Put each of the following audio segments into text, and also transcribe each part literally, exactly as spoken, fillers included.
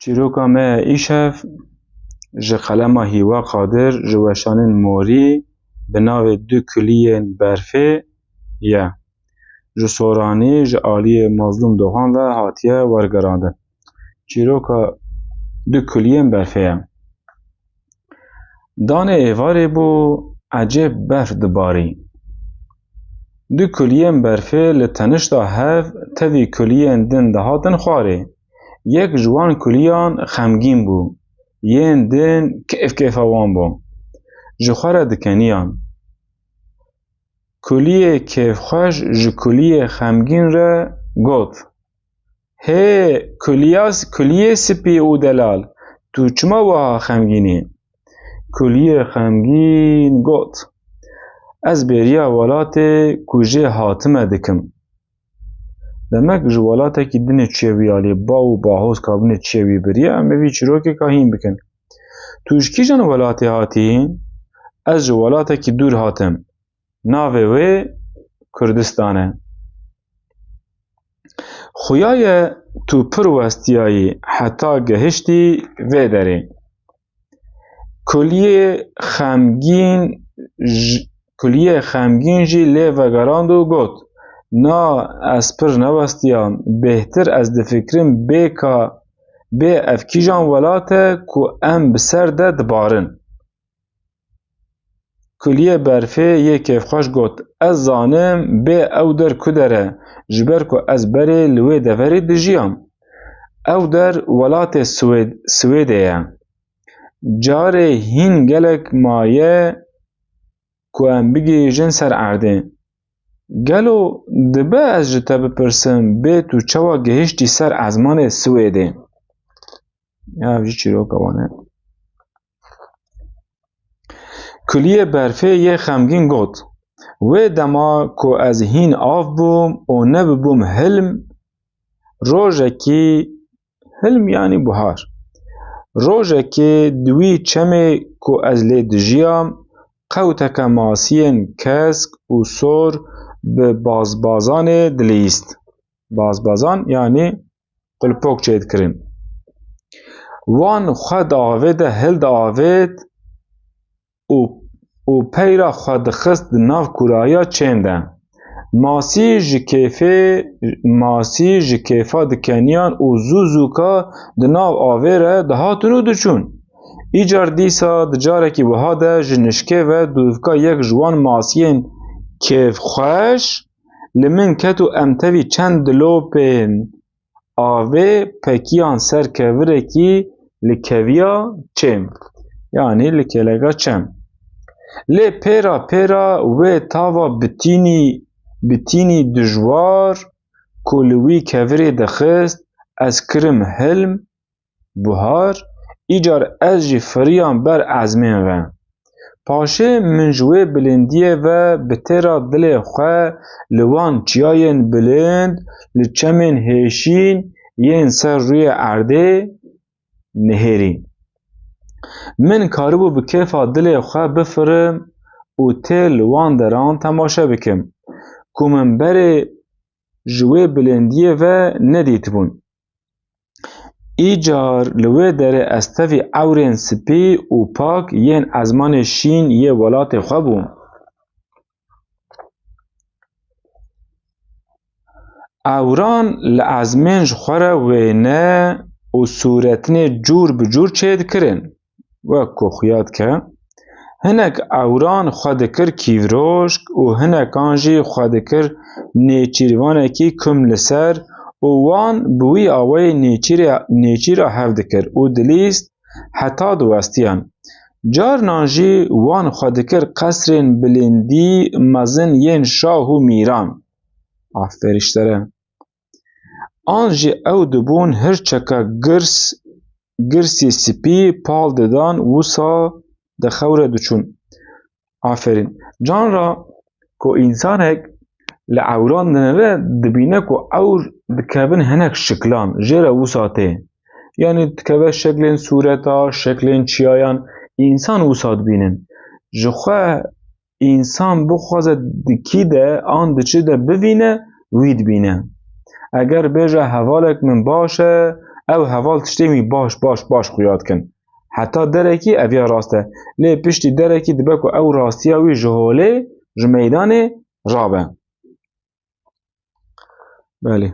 Çîroka me ya îşev ji qelema Hîwa Qadir ji weşanên morî bi navê Du kuliyên berfê ye. Ji Soranî ji aliyê Mazlûm Doxan ve hatiye wergerandin. Çîroka Du kuliyên berfê ye. Danê êvarê bû, ecêb berf dibarî. Du kuliyên berfê li tenişta hev tevî kuliyên din dihatin xwarê. Yek ji wan kuliyan xemgîn bû, yên din kêf kêfa wan bû. Ji xwe re dikeniyan. Kuliyê kêfxweş ji kuliyê xemgîn re got, "Hê, kuliya s-, kuliyê spî û delal, tu çima wiha xemgîn î?" Kuliyê xemgîn got, "Ez bêriya welatê ku jê hatime dikim." Demek ji welatekî dinê çûye wî alî, bav û bahoz kabinê çûye wî biriye, em ê vî çîrokê ka hîn bikin. "Tu ji kîjan welatê hatî?" "Ez ji welatekî dûr hatim. Navê wê Kurdistan e." "Xuya ye tu pir westiyayî heta gehiştî vê derê." Kuliyê xemgîn j-, kuliyê xemgîn jî lê vegerand û got, "Na, ez pir newestiyam. Bêhtir ez difikirim bê ka, bê ev kîjan welat e ku em bi ser de dibarin." Kuliyê berfê yê kêfxweş got, "Ez zanim bê ew der ku der e, ji ber ku ez berê li wê deverê dijiyam. Ew der welatê Swêd-, Swêdê ye. Carê hîn gelek maye ku em bigihîjin ser erdê. Gelo dibe ez ji te bipirsim, bê tu çawa gihiştî ser ezmanê Swêdê?" Ya, ev jî çîroka wan e. Kuliyê berfê yê xemgîn got, "Wê dema ku ez hîn av bûm û nebibûm hilm, rojekî," hilm yanî buhar, "rojekê di wî çemê ku ez lê dijiyam, qewteke masiyên kesk û sor bi bazbazanê dilîst." Bazbazan yanî qulpok çêdikirin. "Wan xwe di avê de hildiavêt û, û peyra xwe dixist di nav kûrahiya çêm de. Masî ji kêfê, masî ji kêfa dikeniyan û zû zûka di nav avê re dihatin û diçûn. Îcar dîsa di carekî wiha de ji nişkê ve dûvka yek ji wan masiyên kêfxweş li min ket û em tevî çend dilopên avê pekiyan ser kevirekî li keviya çêm, yanî li kêleka çem. Lê pêra pêra wê tava bitînî, bitînî dijwar ku li wî kevirê dixist, ez kirim hilm, buhar, îcar ez jî firiyam ber ezmên ve. Paşê min ji wê bilindiyê ve bi têra dilê xwe li wan çiyayên bilind, li çemên hêşîn yên ser rûyê erdê nihêrî. Min karibû bi kêfa dilê xwe bifirim û tê li wan deran temaşe bikim, ku min berê ji wê bilindiyê ve nedîtibûn. Îcar li wê derê ez tevî ewrên spî û pak yên ezmanê şîn yê welatê xwe bûm. Ewran li ezmên ji xwe re wêne û sûretinê cûr bi cûr çêdikirin. Wek ku xuya dike, hinek ewran xwe dikir kîvroşk û hinekan jî xwe dikir nêçîrvanekî kum li ser û wan bi wî awayî nêçîrê-, nêçîra hev dikir û dilîst heta diwestiyan. Carinan jî wan xwe dikir qesrên bilindî mezin yên şah û mîran. Aferî ji te re. An jî ew dibûn hirçeka girs, girsî spî pal didan, wisa di xew re diçûn. Aferîn. Can ra ku însanek li ewran dinere, dibîne ku ewr dikevin hinek şiklan, jê re wisa tê. Yanî dikeve şeklên sûreta, şeklên çiyayan, însan wisa dibînin. Ji xwe însan bixwaze di kî de an di çi de bivîne, wî dibîne. Eger bêje hevalek min baş e, Ew heval tiştên wî baş, baş, baş xuya dikin. Heta derekî ev ya rast e. Lê piştî derekî dibe ku ew rastiya wî ji holê, ji meydanê rabe. Belê.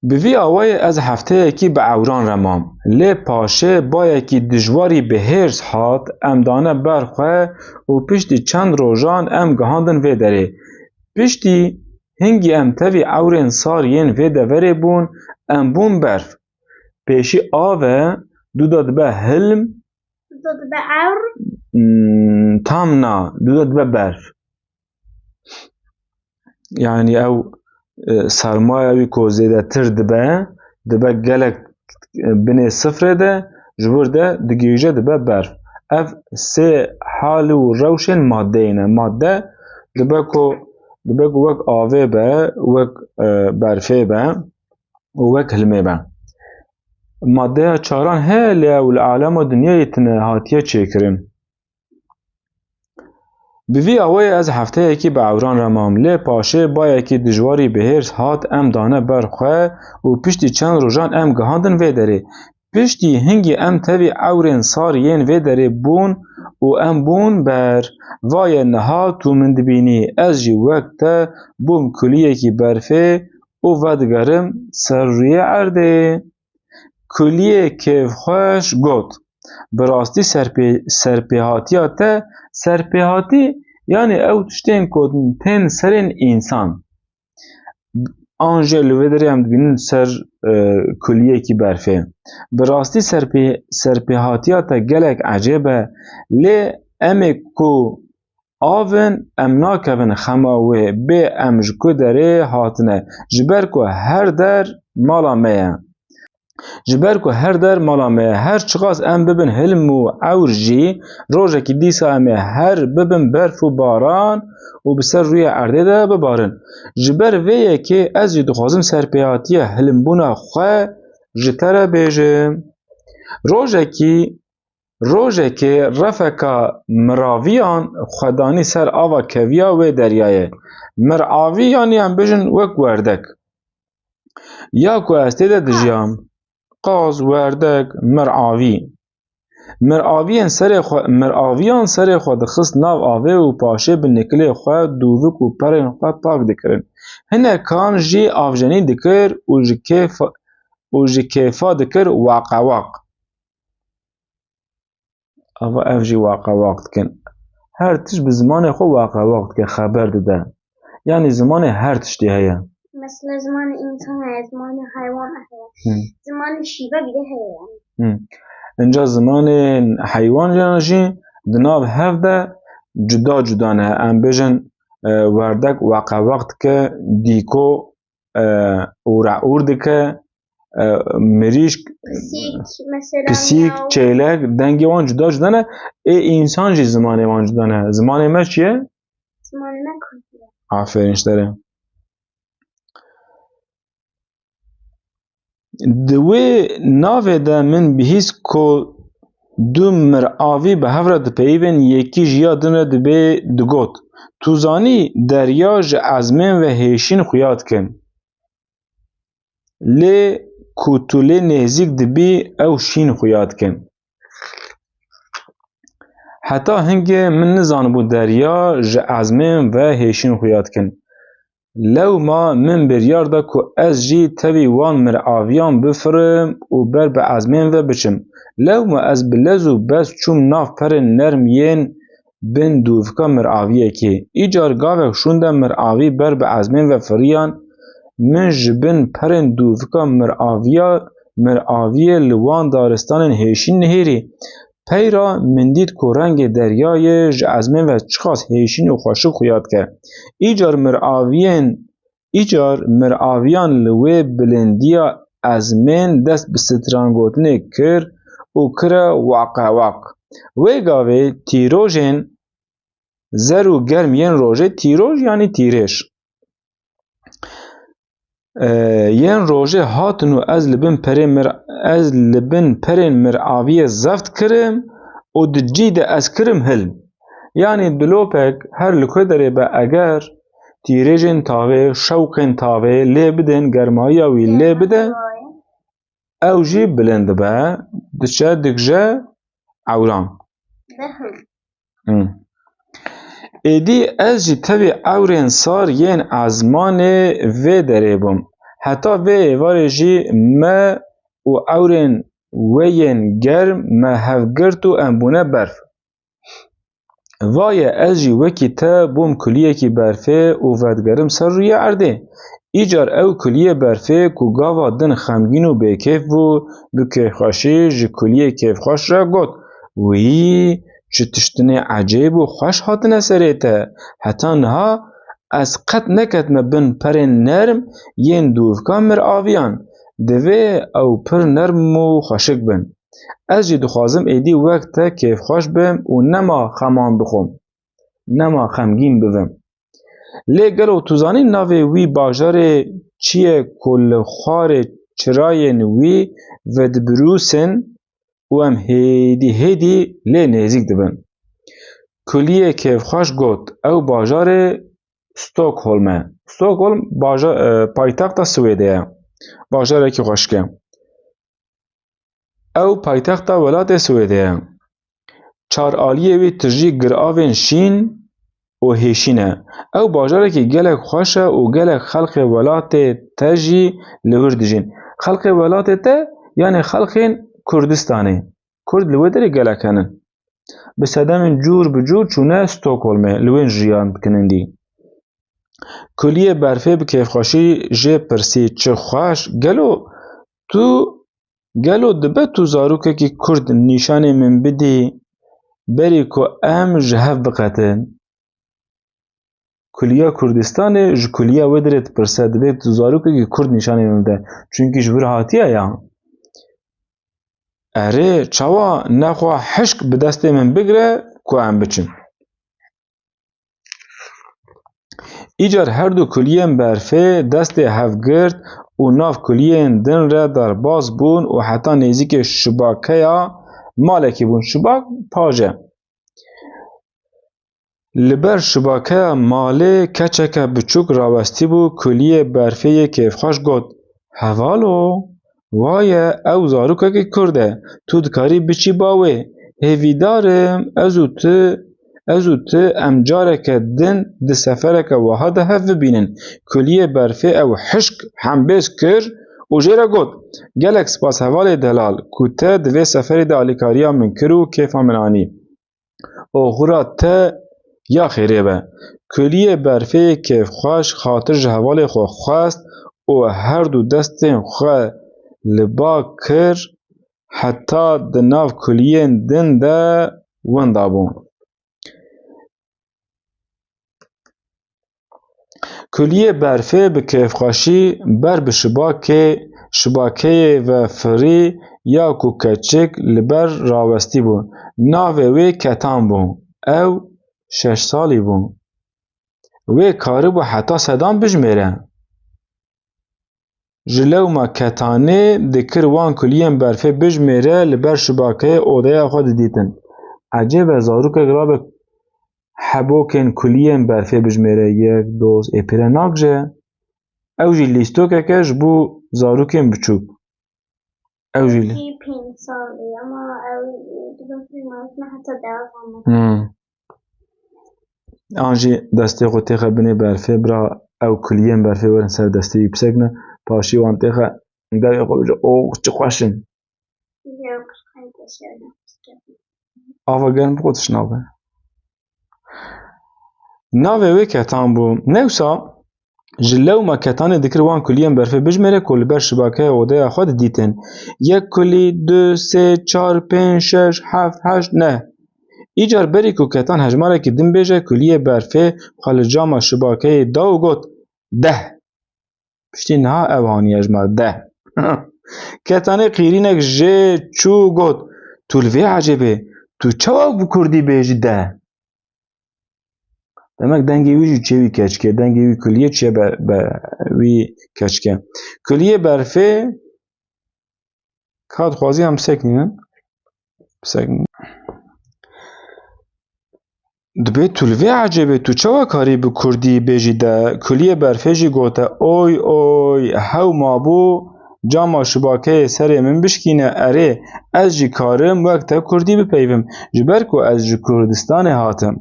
Bi vî awayê ez hefteyekî bi ewran re mam. Lê paşê bayekî dijwarî bi hêrs hat, em dane ber xwe û piştî çend rojan em gihandin vê derê. Piştî hingî em tevî ewrên sar yên vê deverê bûn, em bûn berf. Pêşî av e, dûda dibe hilm. Dûda dibe ewr. Hmm, tam na, dûda dibe berf. Yanî ew, e, sermaya wî ku zêdetir dibe, dibe gelek, e, binê sifrê de, ji wir de digihîje dibe berf. Ev sê hal û rewşên madeyê ne. Madde dibe ku, dibe ku wek avê be, wek, e, berfê be û wek hilmê be. Maddeya çaran heye, lê ew li alema dinyayê tine hatiye çêkirin. Bi vî awayê ez hefteyekî bi ewran re mam, lê paşê bayekî dijwarî bi hêrs hat, em dane ber xwe û piştî çend rojan em gihandin vê derê. Piştî hingî em tevî ewrên sar yên vê derê bûn û em bûn ber. Vaye niha tu min dibînî, ez jî wek te bûm kuliyekî berfê û vedigerim ser rûyê erdê. Kuliyê kêfxweş got, bi rastî serpê-, serpêhatiya te, serpêhatî, yanî ew tiştên ku tên serên însan. An jî li vê derê em dibînin ser, e, kuliyekî berfê. Bi rastî serpê-, serpêhatiya te gelek ecêb e, lê em ê ku av in, em nakevin xema wê, bê em ji ku derê hatine, ji ber ku her der mala me ye. Ji ber ku her der mala me ye, her çiqas em bibin hilm û ewr jî, rojekî dîsa em ê her bibin berf û baran û bi ser rûyê erdê de bibarin. Ji ber vê yekê ez jî dixwazim serpêhatiya hilimbûna xwe ji te re bêjim. Rojekî Rojekê refeka miraviyan xwe danî ser ava keviya wê deryayê. Miravî, yanî em bijin wek werdek. Ya ku ez tê de dijiyam. Qaz, werdek, miravî. Miraviyên serê xwe, miraviyan serê xwe dixist nav avê û paşê bi nikilê xwe dûvik û perên xwe pak dikirin. Hinekan jî avjenî dikir û ji kêfa, û ji kêfa dikir waqewaq. Ava ev jî waqewaq dikin. Her tişt bi zimanê xwe waqewaq dike, xeber dide. Yanî zimanê her tiştê heye. Mesela zimanê însan heye, zimanê heywan heye. Hı. Zimanê şîve bile heye yani. Hı. Înca zimanê heywan jî, jî di nav hev de cuda cuda ne. Em bêjin, e, werdek waqewaq dike, dîko e, ûreûr dike, e, mirîşk, Pisîk, mesela, pisîk, miyaw. Çêlek, dengê wan cuda cuda ne. Ê însan jî zimanê wan cuda ne. Zimanê me çi ye? Zimanê me kurdî ye. Aferin ji te re. Di wê navê de min bihîst ku du miravî bi hev re dipeyivin, yekî ji ya din re dibê digot, tu zanî derya ji ezmên ve hêşîn xuya dikin. Lê ku tu lê nêzîk dibî, ew şîn xuya dikin. Heta hingê min nizanibû derya ji ezmên ve hêşîn xuya dikin. Lewma min biryar da ku ez jî tevî wan miraviyan bifirim û ber bi ezmên ve biçim. Lewma ez bi lez û bez çûm nav perên nerm yên bin dûvika miraviyekê. Îcar gavek şûnde miravî ber bi ezmên ve firiyan, min ji bin perên dûvika miraviya, miraviyê li wan daristanên hêşîn nihêrî. Peyra min dît ku rengê deryayê ji ezmên ve çiqas hêşîn û xweşik xuya dike. Îcar miraviyên, îcar miraviyan li wê bilindiya ezmên dest bi strangotinê kir û kire waqewaq. Wê gavê tîrojên zer û germ yên rojê, tîroj yanî tîrêj, e, yên rojê hatin û ez li bin perê mir-, ez li bin perên miraviyê zeft kirim û di cî de ez kirim hilm. Yanî dilopek her li ku derê be, eger tîrêjên tavê, şewqên tavê lê bidin, germayiya wî lê bide, ew jî bilind dibe, diçe digije ewran. Him. Êdî ez jî tevî ewrên sar yên ezmanê vê derê bûm. Heta vê êvarê jî me û ewrên wê yên germ me hev girt û em bûne berf. Vaye ez jî wekî te bûm kuliyekî berfê û vedigerim ser rûyê erdê. Îcar ew kuliyê berfê ku gava din xemgîn û bêkêf bû, bi kêfxweşî ji kuliyê kêfxweş re got, Wî çi tiştinê ecêb û xweş hatine serê te. Heta niha ez qet neketime bin perên nerm yên dûvka miraviyan. Divê ew pir nerm û xweşik bin. Ez jî dixwazim êdî wek te kêfxweş bim û nema xeman bixwim, nema xemgîn bibim. Lê gelo tu zanî navê wî bajarê çi ye ku li xwarê çirayên wî vedibirûsin û em hêdî hêdî lê nêzîk dibin? Kuliyê kêfxweş got, Ew bajarê Stockholm e. Stockholm baja-, e, paytexta Swêdê ye. Bajarekî xweşik e. Ew paytexta welatê Swêdê ye. Çar aliyê wî tijî giravên şîn û hêşîn e. Ew bajarekî gelek xweş e û gelek xelkê welatê te jî li wir dijîn. Xelkê welatê te, yanî xelkên Kurdistanê. Kurd li wê derê gelek henin. Bi sedemên cûr bi cûr çûne Stockholmê, li wê jiyan dikin êdî. Kuliyê berfê bi kêfxweşî jê pirsî, Çi xweş, gelo tu, gelo dibe tu zarokekî kurd nîşanê min bidî, berî ku em ji hev biqetin? Kuliya Kurdistanê ji kuliya wê derê dipirse, dibê tu zarokekî kurd nîşanê min bide. Çunkî ji vir hatiye ya. Erê, çawa nexwe hişk bi destê min bigire ku em biçin. Îcar her du kuliyên berfê destê hev girt û nav kuliyên din re derbas bûn û heta nêzîkê şibakeya malekî bûn. Şibak paj e. Li ber şibakeya malê keçeke biçûk rawestîbû, kuliyê berfê yê kêfxweş got, Hevalo, waye ew zarokekî kurd e, tu dikarî biçî ba wê. Hêvîdar im ez û tu, ez û tu em careke din di sefereke wiha de hev bibînin. Kuliyê berfê ew hişk hembêz kir û jê re got, Gelek spas hevalê delal ku te di vê seferê de alîkariya min kir û kêfa min anî. Oxira te ya xêrê be. Kuliyê berfê kêfxweş xatir ji hevalê xwe xwest û her du destên xwe li ba kir, heta di nav kuliyên din de winda bû. Kuliyê berfê bi kêfxweşî ber bi şibakê, şibakeyê ve firî ya ku keçik li ber rawestî bû. Navê wê Ketan bû. Ew şeş salî bû. Wê karibû heta sedan bijmêre. Ji lewma Ketanê dikir wan kuliyên berfê bijmêre, li ber şibakeyê odeya xwe didîtin. Ecêb e zarokek rabe hebokên kuliyên berfê bijmêre, yek, dos, ê pêre nagije. Ew jî lîstokek e ji bo zarokên biçûk. Ew jî li- Pênc salî, ama ew dibe pênc heta deh. Hmm. An jî destê xwe têxe binê berfê, bira ew kuliyên berfê werin ser destê wî bisekine, paşî wan têxe devê xwe bije, "Oh, çi xweş in." Ava germ bixwe tişt nabe. Navê wê Ketan bû. Newsa ji lewma Ketanê dikir wan kuliyên berfê bijmêre ku li ber şibakeya odeya xwe didîtin. Yek kulî, du, sê, çar, pênc, şeş, heft, heşt, neh. Îcar berî ku Ketan hejmarekî din bêje, kuliyê berfê xwe li cama şibakeyê da û got, "Deh." Piştî niha ew haniye ji me deh. Ketanê qîrînek jê çû got, "Tu li vê ecêbê, tu çawa bi kurdî bêjî deh?" Demek dengê wî jî çê wî keçikê, dengê wî kuliyê çê be, be wî keçikê. Kuliyê berfê ka dixwazî em bisekînin. Bisekînin. Dibê tu li vê ecêbê tu çawa karî bi kurdî bêjî de kuliyê berfê jî gote, oy oy, hew mabû cama şibakeyê serê min bişkîne, erê, ez jî karim wek te kurdî bipeyvim, ji ber ku ez ji Kurdistanê hatim.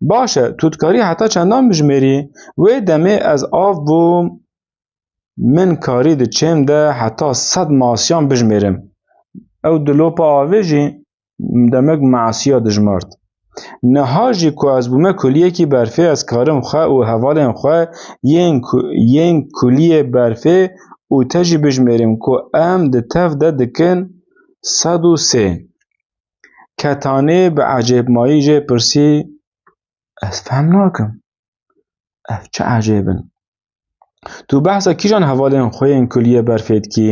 Baş e, tu dikarî heta çendan bijmêrî? Wê demê ez av bûm, min karî di çêm de heta sed masiyan bijmêrim. Ew di lopa avê jî demek masiya dijmart. Niha jî ku ez bûme kuliyekî berfê, ez karim xwe û hevalên xwe yên ku-, yên kuliyê berfê û te jî bijmêrim ku em di tev de dikin sed û sê. Ketanê bi ecêbmayî jê pirsî, ez fehm nakim. Ev çi ecêb in? Tu behsa kîjan hevalên xwe yên kuliyê berfê dikî?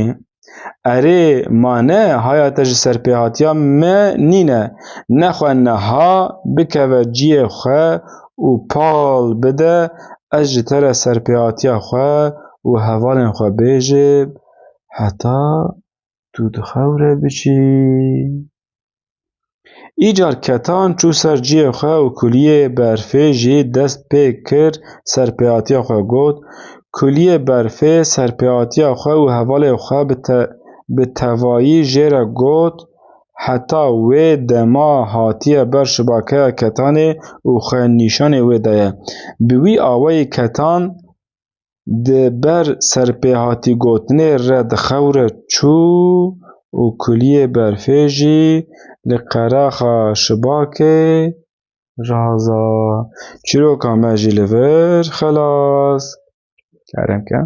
Erê, ma ne, haya te ji serpêhatiya me nîne. Nexwe niha bikeve ciyê xwe û pal bide, ez ji te re serpêhatiya xwe û hevalên xwe bêjim, heta tu di xew re biçî. Îcar Ketan çû ser ciyê xwe û kuliyê berfê jî dest pê kir serpêhatiya xwe got, kuliyê berfê serpêhatiya xwe û hevalê xwe bi te-, bi tevayî jê re got, heta wê dema hatiye ber şibakeya Ketanê û xwe nîşanê wê daye. Bi wî awayî Ketan di ber serpêhatîgotinê re di xew re çû û kuliyê berfê jî li qeraxa şibakê raza. Çîroka me jî li vir xelas. Kerem ke.